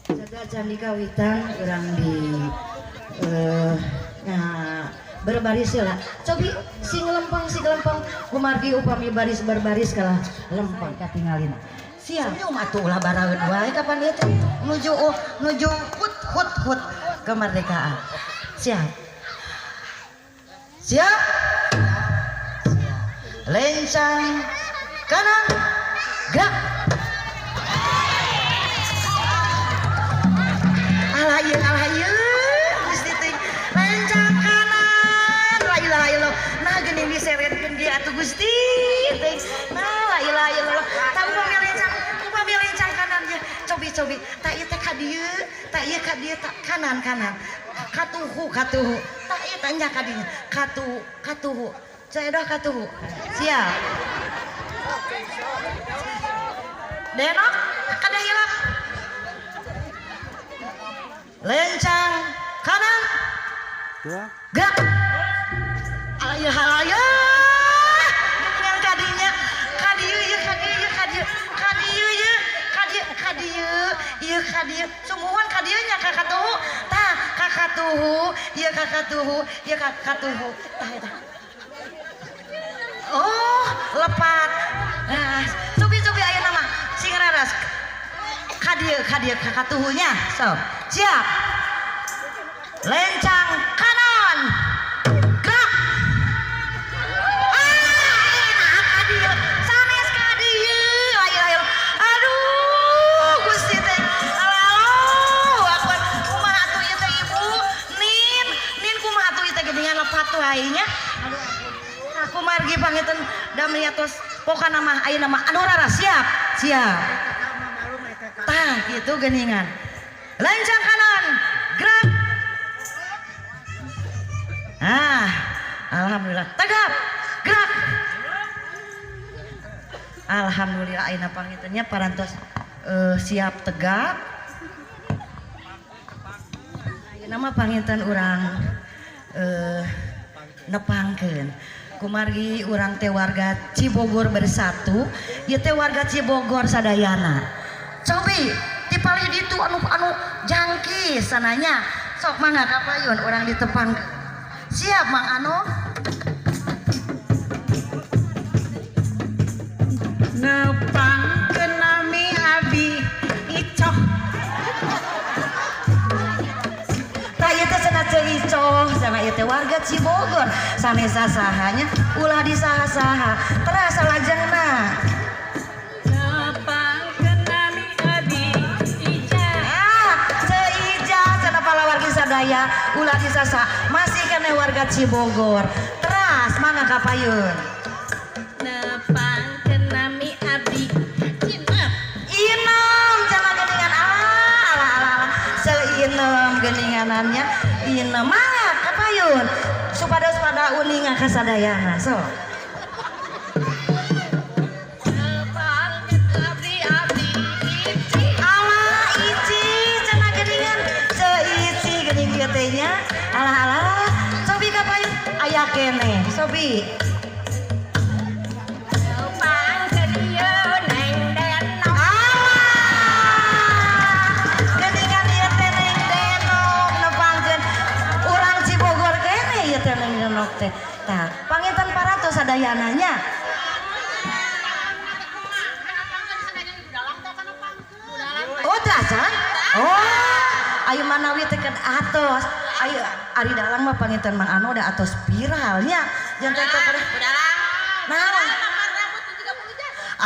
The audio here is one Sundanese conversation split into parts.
Jaga candi kawitan urang di nah, berbaris lah. Cobi sing lempeng kumargi upami baris berbaris kalah lempeng katingalin. Siap. Senyum atuh ulah baraeun wae kapan ieu teh nuju nuju hut hut hut kemerdekaan. Siap. Siap. Siap. Lencang kanan gerak. Alah ieu Gusti teh lencang kanan la ilaha illallah. Nah geuning diseretkeun ge atuh Gusti teh. Nah la ilaha illallah. Tah upami lencang kanan ye cobi-cobi tah ieu teh ka dieu, tah ieu ka dieu, tah kanan kanan. Katuhu katuhu. Tah ieu tah nya ka dieu. Katuhu katuhu. Ceedoh katuhu. Siap. Denok kada hilap. Lencang kanan. Gerak. Alayah alayah. Geningan kadinya. Kadieu ieu kadieu ieu kadieu. Kadieu ieu kadieu kadieu ieu kadieu. Sumuhun kadieu nya ka katuhu. Tah ka katuhu, ieu ka katuhu, ieu ka katuhu. Tah eta. Oh, lepat. Nah, cobi-cobi ayeuna mah sing raras. Kadieu kadieu ka katuhunya. So, siap. Lencang kanan. Gerak. Ah, enak kadieu. Sanes kadieu. La ilaha illallah. Aduh, Gusti teh. Allahu akbar. Kumaha atuh ieu teh Ibu? Nin, nin kumaha atuh ieu teh geuningan lepat wae nya. Aduh, aku margi panginten damri atos pokana mah ayeuna mah anu raras siap. Siap. Tah kitu geuningan. Lencang kanan. Gerak. Ah, alhamdulillah. Tegap. Gerak. Alhamdulillah ayeuna pangintennya parantos siap tegap. Ayeuna mah panginten urang nepangkeun. Kumargi urang teh warga Cibogor bersatu, ieu teh warga Cibogor sadayana. Cobi ti palih ditu anu anu jangkis sananya. Sok mangga ka payun urang ditepang. Siap Mang Ano? Nepangkeun nami abi Icoh. Tah ieu teh cenah ceu Icoh, cenah ieu teh warga Cibogor. Sanes sasahanya ulah disaha-saha. Terasa lajengna. Nepangkeun nami abi Ica. Ah, ceu Ica cenah palawargi sadaya ulah disasa. Masih keneh warga Cibogor. Teras mangga ka payun. Nepangkeun nami abdi Cinem. Inem cenah geuningan alah alah alah alah. Seinem geuninganannya inem mangga ka payun. Supados pada uninga ka sadayana so. Nepangkeun abdi abdi Ici. Alah Ici cenah geuningan ceu Ici geuning ieu teh nya. Alah alah cobi ka payun aya keneh sobi. Nepangkeun ieu Neng Denok. Alah geuningan ieu teh Neng Denok nepangkeun urang Cibogor keneh ieu teh Neng Denok teh. Tah panginten parantos sadayana nya. Oh, teh acan? Oh, ayo manawi teh kan atos. Ayo ari dalang mah panginten Mang Ano da atos viralnya. Janten teh kada. Nah,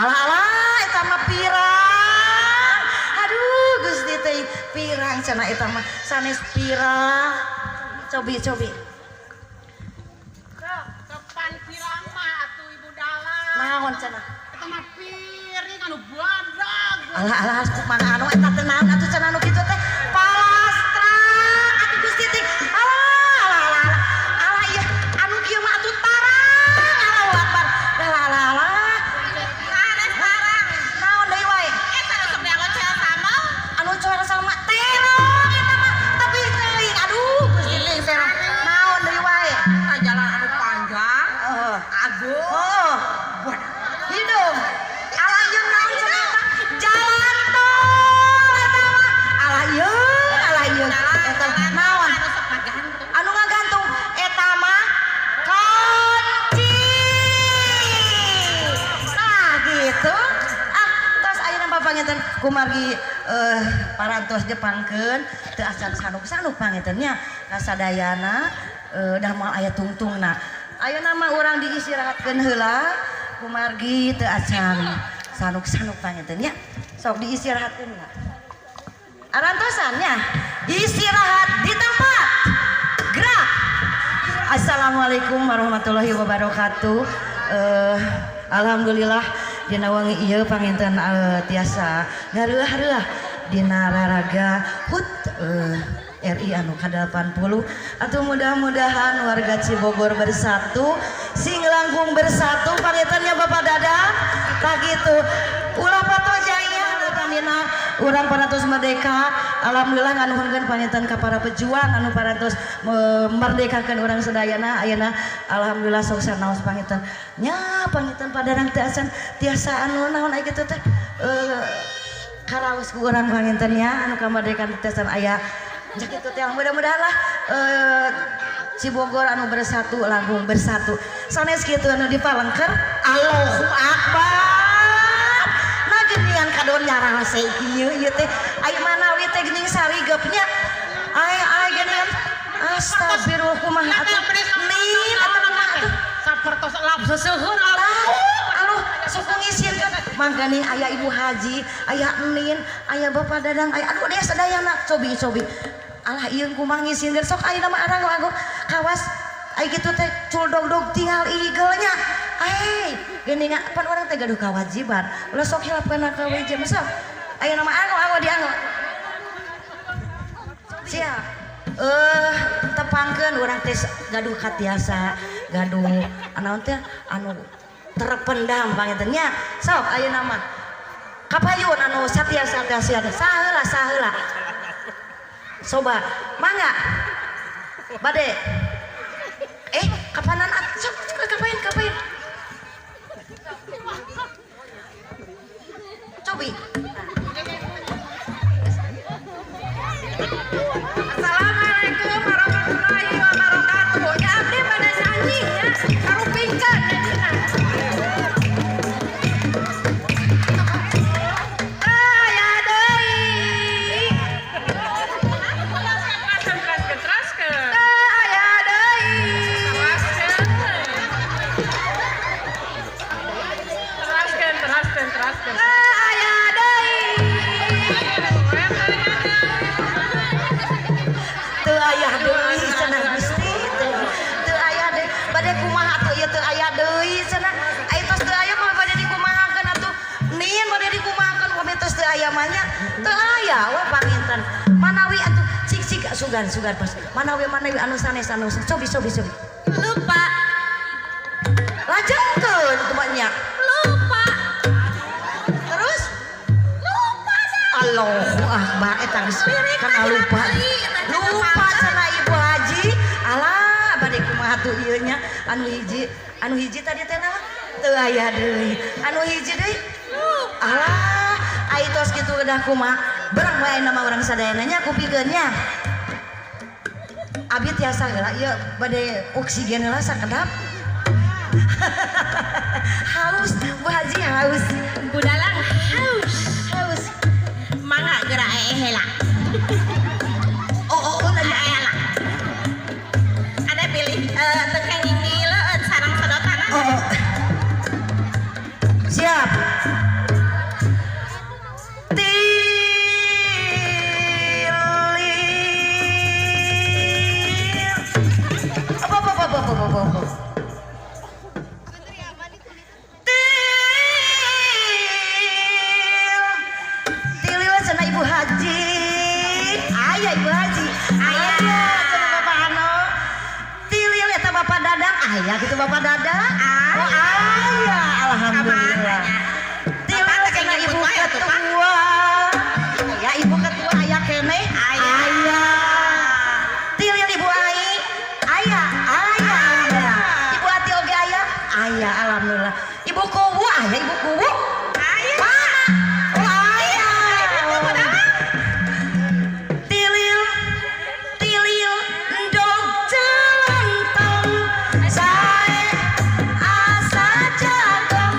alah alah eta mah pirang. Aduh, Gusti teh pirang cenah eta mah sanes pirang. Cobi cobi. Kapan pirang mah atuh Ibu dalang. Naon cenah? Eta mah piring anu badag. Alah alah kumaha anu eta teh naon atuh cenah anu kitu teh? Palastra atuh Gusti teh. Alah alah alah alah. Alah ieu anu kieu mah atuh tarang. Allahu akbar. Alah alah alah. Sanes tarang. Naon deui wae? Eta nu sok dianggo cel sama. Anu coel sama terong eta mah tapi teuing. Aduh Gusti teh terong. Naon deui wae? Eta jalan anu panjang. Heeh. Agung. Oh. Hidung. Alah ieu naon cenah eta? Jalan tol eta mah. Kumargi parantos depangkeun teu acan sanuk-sanuk panginten nya kasadayana dah moal aya tungtungna. Ayeuna mah urang diistirahatkeun heula kumargi teu acan sanuk-sanuk panginten nya. Sok diistirahatkeun heula. Arantosan nya. Istirahat di tempat. Gerak. Assalamualaikum warahmatullahi wabarakatuh. Alhamdulillah dina wangi ieu panginten tiasa ngareuah-reuah dina raraga HUT RI anu ka-80. Atuh mudah-mudahan warga Cibogor bersatu, sing langkung bersatu pangintennya Bapak Dadang. Tah kitu. Ulah pato jaya pamina urang parantos merdeka. Alhamdulillah nganuhunkeun panginten ka para pejuang anu parantos merdekakeun urang sadayana ayeuna alhamdulillah sok sanaos panginten. Nya panginten padarang teu acan tiasa anu naon aya kitu teh karaos ku urang panginten nya anu kamerdekaan teu acan aya. Nya kitu teh mudah-mudahan lah Cibogor anu bersatu langkung bersatu. Sanes kitu anu dipalengker Allahu Akbar. Nah geuningan kadon nyarase kieu ieu teh aya manawi teh geuning sarigep nya. Ai ai geuningan astagfirullah kumaha atuh nin atuh kumaha atuh Sapertos lap seseuheun. Aduh, suku ngisinkeun mangkaning aya Ibu Haji, aya Enin, aya Bapak Dadang, aya aduh dia sadayana cobi-cobi. Alah ieu kumaha ngisinkeun sok ayeuna mah arang-anggo kawas ai kitu teh cul dog-dog tinggal igelnya. Ai geuningan pan urang teh gaduh kawajiban. Ulah sok hilap kana kawajiban sok. Ayeuna mah anggo-anggo dianggo. Siap. Tepangkeun urang teh gaduh katiasa, gaduh naon teh anu terpendam panginten nya. Sok ayeuna mah kapayun anu satiasa-tiasa saheula saheula. Soba, mangga. Bade. Kapanan sok kapain kapain. Cobi. Assalamualaikum warahmatullahi wabarakatuh. Ya abdi pada nyanyi nya karupingkeun nyanyina. Aya deui. Teraskeun. Aya deui. Teraskeun, teraskeun, teraskeun. Aya deui. Teu aya deui cenah Gusti teu aya deui bade kumaha atuh ieu teu aya deui cenah ai tos teu aya mah bade dikumahakeun atuh nin bade dikumahakeun upami tos teu aya mah nya teu aya we panginten manawi atuh cik-cik sugan-sugan pas manawi manawi anu sanes anu cobi cobi cobi Lupa. Lajengkeun kumaha nya Lupa. Terus Lupa dah. Allahu Akbar eta geus kana lupa. Lupa cenah Ibu Haji. Alah bade kumaha tuh ieu nya anu hiji tadi teh naon? Teu aya deui. Anu hiji deui. Alah ai tos kitu kedah kumaha? Berang wae nama urang sadayana nya kupikeun nya. Abi tiasa heula ieu bade oksigen heula sakedap. Haus, Bu Haji haus. Budalang haus. Haus. Mangga geura heula. Oh, oh, oh, nanya. Heula. Ada pilih teu kenging ngileun sareng sedotan. Oh, oh. Siap. Tilir. Apa, apa, apa, apa, apa, apa, apa. Til. Tilil cenah Ibu Haji. Aya Ibu Haji. Aya cenah Bapak Ano. Tilil eta Bapak Dadang. Aya kitu Bapak Dadang. Oh, aya alhamdulillah. Tilil cenah Ibu Ketua. Aya Ibu Ketua aya keneh. Aya. Tilil Ibu Ai. Aya, aya alhamdulillah. Ibu Ati oge aya. Aya alhamdulillah. Ibu Kuwu aya Ibu Kuwu. Aya. Mana? Oh, aya. Tilil, tilil, endog celentong, sae asa jagong,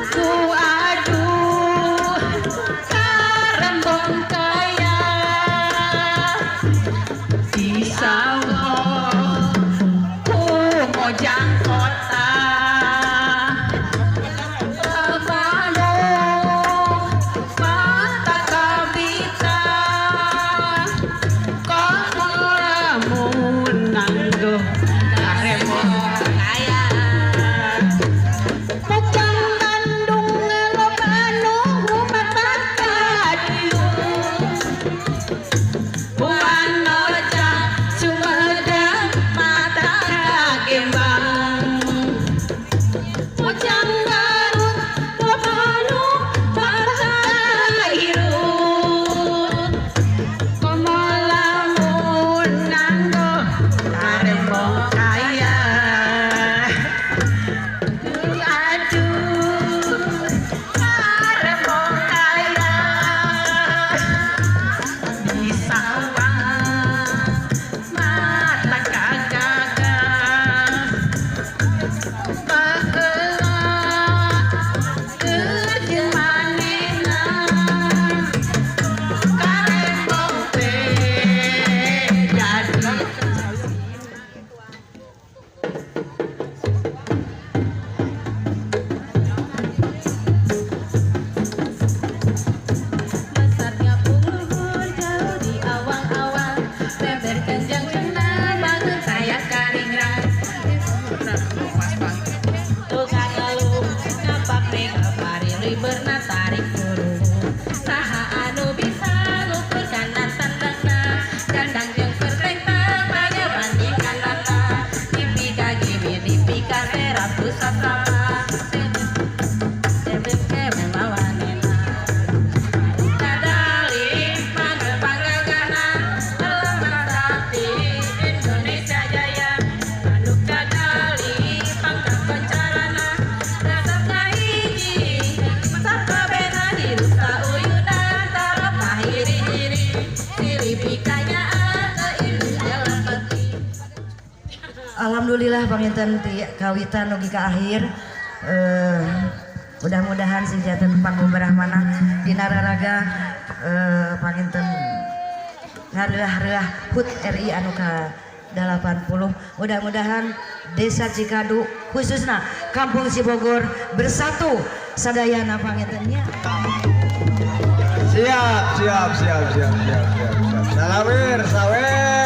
Alhamdulillah panginten ti kawitan dugi ka akhir, mudah-mudahan sing janten pangumbarahmana dina raraga panginten ngareuah-reuah HUT RI anu ka 80. Mudah-mudahan Desa Cikadu, khususnya Kampung Cibogor, bersatu sadayana panginten nya. Siap, siap, siap, siap, siap, siap, siap. Salawir, sawer.